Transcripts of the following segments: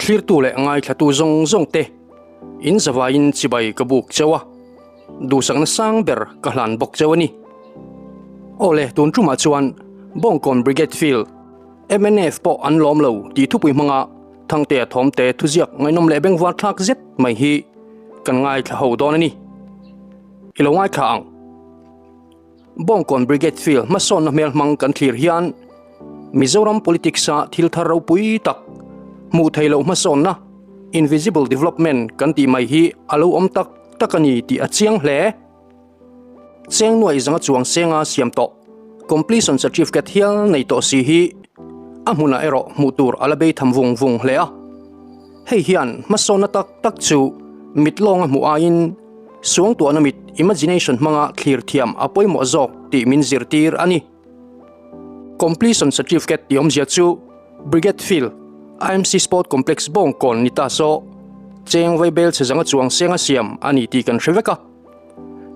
Thlirtu leh ngaithlatu zawng zawng te in zavaiin chibai ka buk cheu a, duhsakna sang ber ka hlan bawk cheu a ni. Awle, tun tumah chuan Bawngkawn Brigade Field, mnf pawh an lawm lo tih thupui hmanga Thangtea thawmte thuziak ngaihnawm leh bengvar thlak zet mai hi kan ngaithla ho dawn a ni. I lo ngaithla ang. Bawngkawn Brigade Field hmasawnna hmel hmang kan thlir hian Mizoram politics-a thil thar ropui tak, hmuh theih loh hmasawnna, invisible development, kan tih mai hi a lo awm tak tak a ni tih a chiang hle. Cheng nuaih zanga chuang senga siam tawh, completion certificate hial nei tawh si hi a hmunah erawh hmuh tur a la bei tham vung vung hle a. Hei hian hmasawnna tak tak chu mit lawnga hmuh aiin suangtuahna mit, imagination, hmanga thlir thiam a pawimawh zawk tih min zirtir a ni. Completion certificate tih awmzia chu Brigade Field, IMC Sport Complex Bawngkawn ni ta saw cheng vaibel chhe zanga chuang senga siam a ni tih kan hre vek a.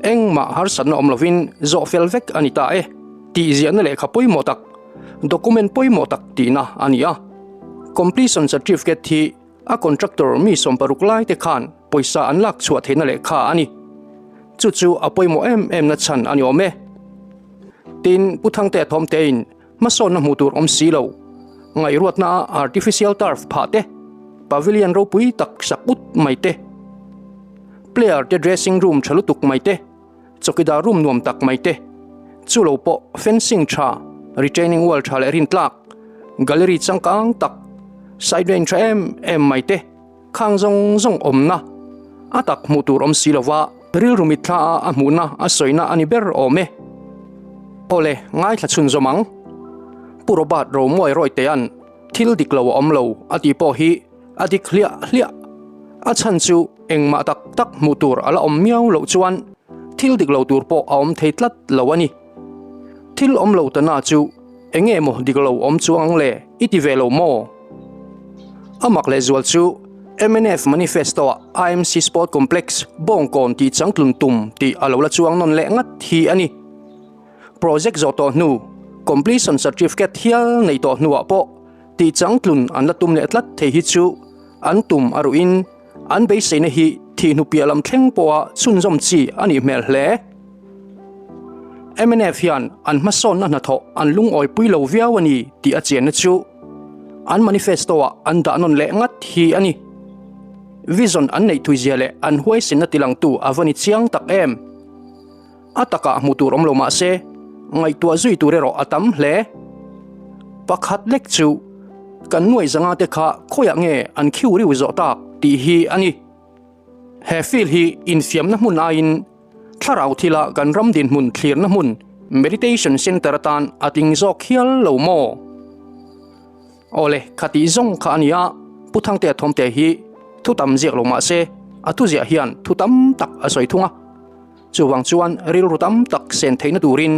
Engmah harsatna awm lovin zawh fel vek a ni ta e tih ziahna lehkha pawimawh tak, document pawimawh tak tihna a ni a. Completion certificate hi a contractor mi 60 lai te khan pawisa an lak chhuah theihna lehkha a ni. Chu chu a pawimawh em em na chhan a ni awm e. Tin, Pu Thangtea thawmtein hmasawnna hmuh tur awm si lo, ngaihruatna a artificial turf phah te, pavilion ropui tak sak ut mai te, player te dressing room tha lutuk mai te, chawkidar room nuam tak mai te, chu lo pawh fencing tha, retaining wall tha leh rintlak, gallery changkang tak, side lane tha em em mai te, Khang zawng zawng awmna a tak hmuh tur awm si lova rilru mitthla a a hmuhna a sawina a ni ber awm e. Awle, ngaithla chhun zawm ang. Pu Robert Romuai Rawitea'n thil dik lo a awm lo a tih pawh hi a dik hliah hliah. A chhan chu engmah tak tak hmuh tur a la awm miau loh chuan thil dik lo tur pawh a awm thei tlat lo a ni. Thil awm lo ta na chu eng nge maw dik lo awm chuang ang le i ti ve lo maw? A mak leh zual chu mnf manifesto-ah IMC Sport Complex Bawngkawn tih changtlun tum tih a lo la chuang nawn leh ngat hi a ni. Project zawh tawh hnu, completion certificate hial nei tawh hnuah pawh tih changtlun an la tum leh tlat thei hi chu an tum a ruhin an beiseina hi thih hnu piah lam thleng pawha chhunzawm chi a nih hmel hle. Mnf hian an hmasawnna hnathawh an lungawipui lo viau a ni tih a chianna chu an manifesto-ah an dah nawn leh ngat hi a ni. Vision an neih thuizia leh an huaisenna tilangtu a va ni chiang tak em. A takah hmuh tur awm lo mah se, ngaihtuah zui tur erawh a tam hle. Pakhat lek chu kan nuaih zanga te kha khawiah nge an khiu riu zawh tak tih hi a ni. He field hi infiamna hmun aiin thlarau thila kan ram dinhmun thlirna hmun meditation center atan a tling zawk hial lo maw? Awle, khatih zawng kha a nia, Pu Thangtea Thawmte hi thu tam ziak lo mah se a thuziah hian thu tam tak a sawi thung a. Chuvang chuan rilru tam tak sen theihna turin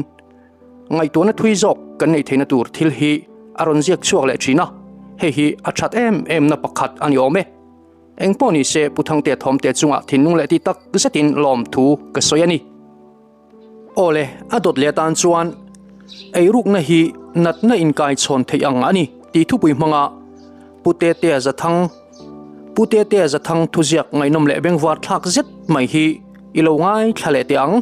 Ngaihtuahna thui zawk kan neih theihna tur thil hi a rawn ziak chhuak leh thin a, hei hi a that em em na pakhat a ni awm e. Eng pawh ni se Pu Thangtea Thawmte chungah thinlung leh ti tak zetin lawmthu ka sawi a ni. Aw le, a dawt leh atan chuan eirukna hi natna inkaichhawn theih ang a ni tih thupui hmanga Pu Tetea Zathang Pu Tetea Zathang thuziak ngaihnawm leh bengvar thlak zet mai hi i lo ngaithla leh teh ang.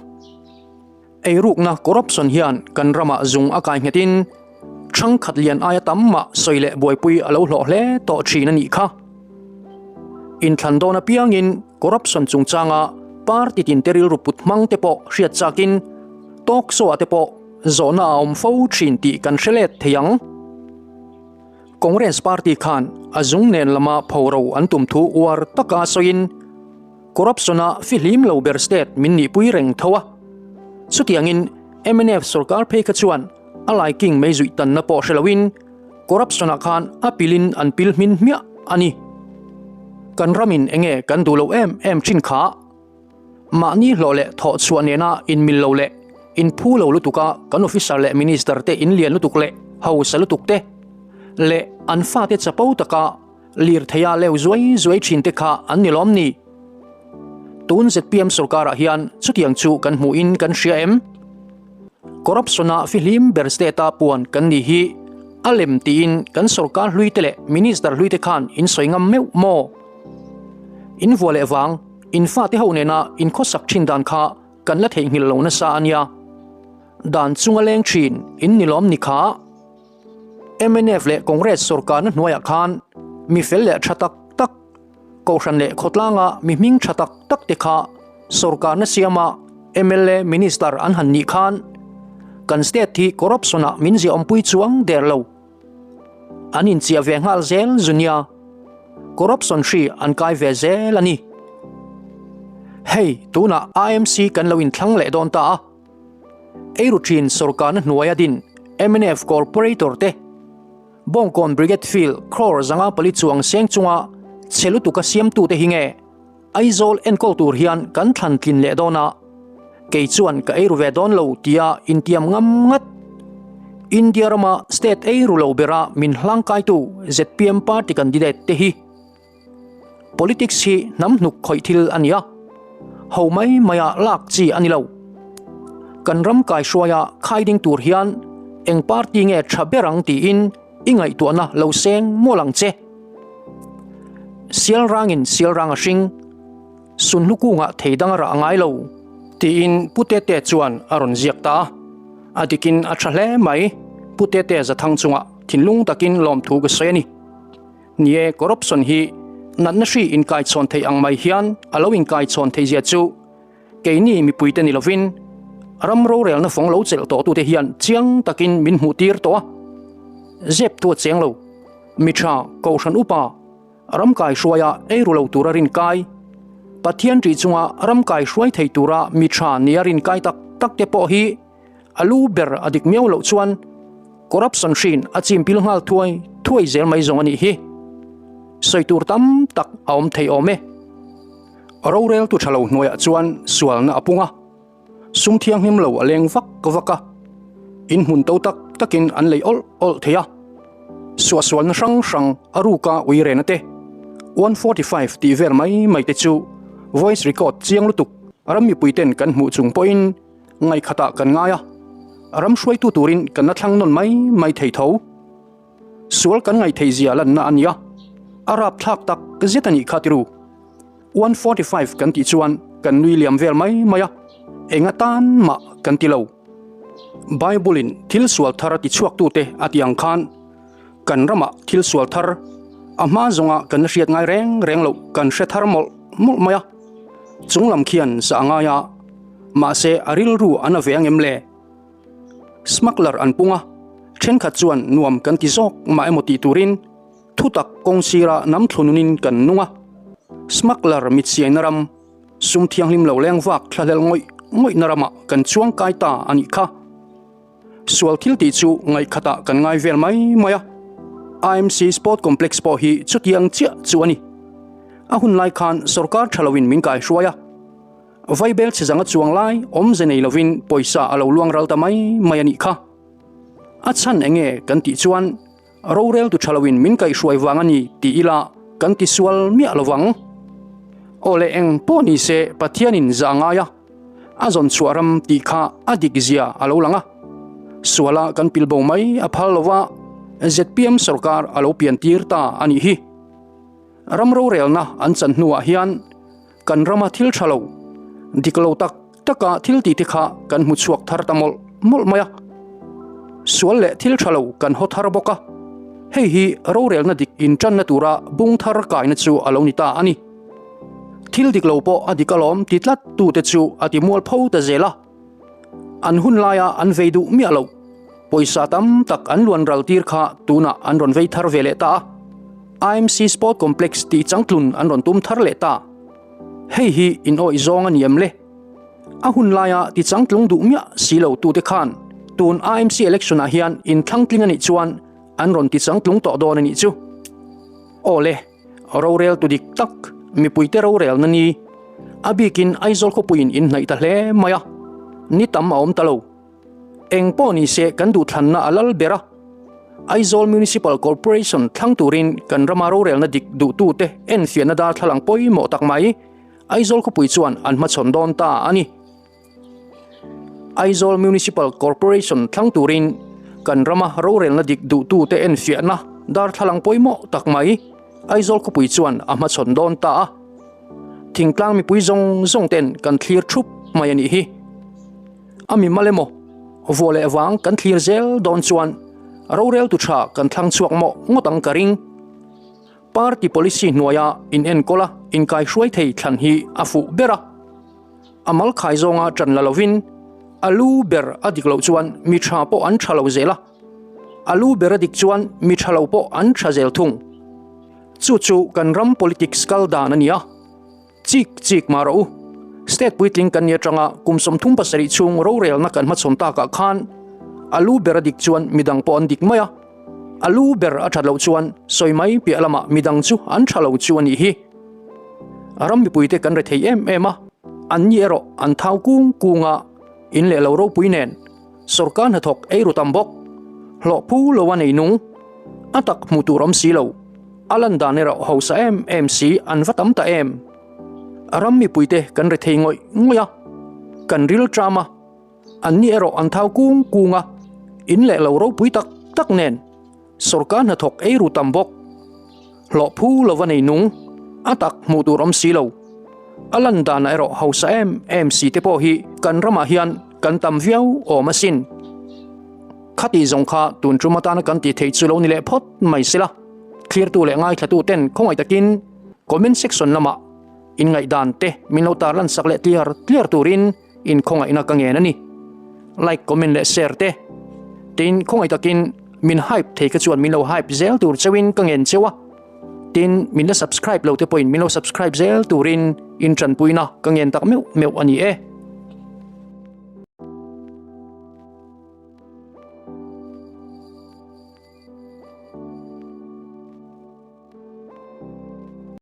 Eirukna corruption hian kan ramah zung a kai nghetin thangkhat lian aia tam mah sawi leh buaipui a lo hlawh hle tawh thin a nih kha. Inthlan dawn apiangin corruption chungchanga party tinte rilru put hmang te pawh hriat chakin talk show ah te pawh zawhna a awm fo thin tih kan hre let thei ang. Congress party khan a zung nen lama phoro an tum thu uar taka sawiin, Corruption-a fihlim lo ber state min nihpui reng tho a. Chutiangin mnf sorkar phei kha chuan a laiking mei zuih tanna pawh hre loin corruption-ah khan a pilin an pil hmin hmiah a ni. Kan ramin enge kan duh loh em em thin kha? Mahni hlawh leh thawh chhuah nena inmil lo leh inphu lo lutuka kan officer leh minister te inlian lutuk leh hausa lutuk te leh an fate chapo taka Lirtheia leu zuai zuai thin te kha an ni lawm ni? Tun zpm sorkarah hian chutiang chu kan hmuhin kan hria em? Corruption-a fihlim ber state-a puan kan ni hi A lem tiin kan sorkar hlui te leh minister hlui te khan in sawi ngam meuh maw? In vua leh vang, in fate ho nena in khawsak thin dan kha kan la theihnghilh lo nasa a nia. Dan chunga leng thin in ni lawm ni kha? Mnf leh Congress sorkarna hnuaiah khan mi fel leh tha tak tak, Kohhran leh khawtlanga mi hming tha tak tak te kha sorkarna siama mla minister an han nih khan kan state hi corruption ah min ziahawmpui chuang der lo. An inchiah ve nghal zel zu nia. Corruption hri an kai ve zel a ni. Hei tunah IMC kan lo inthlang leh dawn ta a. Eiru thin sorkarna hnuaia din mnf corporator te Bawngkawn Brigade Field crore 504 chuang seng chunga chhe lutuka siamtute hi nge Aizawl enkawl tur hian kan thlan tlin leh dawn a, kei chuan ka eiru ve dawn lo tia intiam ngam ngat. India rama state eiru lo bera min hlangkaitu zpm party candidate te hi Politics hi hnam hnuk khawih thil a ni a, ho mai maia lak chi a ni lo. Kan ram kaihruaia khai ding tur hian eng party nge tha ber ang tiin i ngaihtuahna lo seng mual ang che. Sial rangin sial rang a hring, sunhlu kungah thei dang a rah ngai lo tiin Pu Tete chuan a rawn ziak ta a. A dikin a tha hle mai, Pu Tete Zathang chungah thinlung takin lawmthu ka sawi a ni. Ni e, corruption hi natna hri inkaichhawn theih ang mai hian a lo inkaichhawn theih zia chu keini mipuite ni lovin ram rorelna fawng lo chelh tawhtute hian chiang takin min hmuh tir tawh a. Zep tu a cheng lo. Mi tha, Kohhran upa, ram kaihruaia eiru lo tura rinkai, Pathian ṭih chunga ram kaihruai thei tura mi tha nia rinkai tak tak te pawh hi A lu ber a dik miau loh chuan corruption hrin a chim pil nghal thuai thuai zel mai zawng a nih hi. Sawi tur tam tak a awm thei awm e. Rorel tu tha lo hnuaiah chuan sualna a pung a, sum thianghlim lo a leng vak vak a, in hmun to tak takin an lei awlh awlh thei a. Suahsualna hrang hrang a ruka uirena te, 145 tih vel mai mai te chu voice record chiang lutuk ram mipuiten kan hmuh chung pawhin Ngaihkhatah kan ngai a, ram hruaitu turin kan la thlang nawn mai mai thei tho. Sual kan ngaihtheih zia lanna a nia, a rapthlak tak zet a nih kha tiru. 145 kan tih chuan kan nui liam vel mai mai a, eng atan mah kan ti lo. Bible-in thil sual thar a ti chhuaktute a tih ang khan kan ramah thil sual thar a hma zawnga kan la hriat ngai reng reng loh kan hre thar mawlh mawlh mai a, chunglam khian zah a ngai a. Mahse a rilru an a ve ang em le? Smuggler an pung a, thenkhat chuan nuam kan ti zawk mah emaw tih turin thutak kawng sira nam thlununin kan nung a. Smuggler mitsiaina ram, sum thianghlim lo leng vak thlahlel ngawih ngawihna ramah kan chuang kai ta a nih kha. Sual thil tih chu ngaihkhatah kan ngai vel mai mai a, IMC Sport Complex pawh hi chutiang chiah chu a ni. A hun lai khan sorkar tha loin min kaihruai a. Vaibel chhe zanga chuang lai awmze nei lovin pawisa a lo luang ral ta mai mai a nih kha. A chhan eng nge kan tih chuan rorel tu tha loin min kaihhruai vang a ni tih ila kan ti sual miah lo vang. Aw le eng pawh ni se Pathianin zah ngai a, a zawn chhuah ram tih kha a dik zia a lo lang a. Suala kan pilbo mai a phal lo va, zpm sorkar a lo pian tir ta a nih hi. Ram rorelna an chan hnuah hian Kan rama thil tha lo, dik lo tak taka thil tih te kha kan hmu chhuak thar ta mawlh mawlh mai a. Sual leh thil tha lo kan haw thar bawk a. Hei hi rorelna dik intanna tura bung thar kaina chu a lo ni ta a ni. Thil dik lo pawh a dik alawm ti tlat tute chu a ti mual pho ta zel a. An hun laia an vei duh miah loh, pawisa tam tak an luan ral tir kha tunah an rawn vei thar ve leh ta a. IMC Sport Complex tih changtlun an rawn tum thar leh ta. Hei hi in awih zawng a ni em le? A hun laia ti changtlung duh miah si lo tute khan tun IMC election ah hian in thlangtling a nih chuan an rawn ti changtlung tawh dawn a nih chu. Aw le. Rorel tu dik tak, mipuite rorelna ni. A bikin Aizawl khawpuiin in hnaih ta hle mai a, ni tam a awm ta lo. Eng pawh ni se kan duhthlanna a lal ber a. Aizawl Municipal Corporation thlang turin kan rama rorelna dik duhtute enfiahna darthlalang pawimawh tak mai Aizawl khawpui chuan an hmachhawn dawn ta a ni. Aizawl Municipal Corporation thlang turin Kan rama rorelna dik duhtute enfiahna darthlalang pawimawh tak mai Aizawl khawpui chuan a hmachhawn dawn ta a. Thingtlang mipui zawng zawng ten kan thlir thup mai a nih hi. A mimal emaw, vuah leh vang kan thlir zel dawn chuan roreltu tha kan thlang chhuak mawh ngawt ang ka ring. Party policy hnuaia inenkawl a inkaihruai thei thlan hi a fuh ber a. A mal khai zawnga ṭan la lovin a lu ber a dik loh chuan mi ṭha pawh an ṭha lo zel a, a lu ber a dik chuan mi ṭha lo pawh an ṭha zel thung. Chu chu kan ram politics kal dan a ni a. Chik chik mah rawh u. State puitling kan ni aṭanga kum 37 chhung rorelna kan hmachhawn takah khan a lu ber a dik chuan midang pawh an dik mai a, a lu ber a ṭhat loh chuan sawi mai piah lamah midang chu an ṭha lo chu a nih hi. Ram mipuite kan rethei em em a, anni erawh an thau kung kung a, in leh lo ropui nen sawrkar hnathawk ei ru tam bawk, hlawh phu lo a nei nung, a tak hmuh tur awm si lo, a lan dan erawh hausa em em si an va tam ta em. Ram mipuite kan rethei ngawih ngawih a, kan ril ṭam a, anni erawh an thau kung kung a, in leh lo ropui tak tak nen. Sawrkar hnathawk ei ru tam bawk. Hlawh phu lova nei nung, a tak hmuh tur awm si lo. A lan danah erawh hausa em em si te pawh hi kan ramah hian kan tam viau awm asin. Khati zawng kha tun tum atana kan tih theih chu lo ni leh phawt mai sela. Thlirtu leh ngaithlatu ten khawngaih takin comment section lamah inngaihdan te min lo tarlan sak leh tliar tliar turin In khawngaihna ka ngen a ni. Like, comment leh share te. Tin, khawngaih takin min hype thei kha chuan min lo hype zel tur cheuhin ka ngen cheu a. Tin, min la subscribe lo te pawhin min lo subscribe zel turin in tanpuina ka ngen tak meuh meuh a ni e.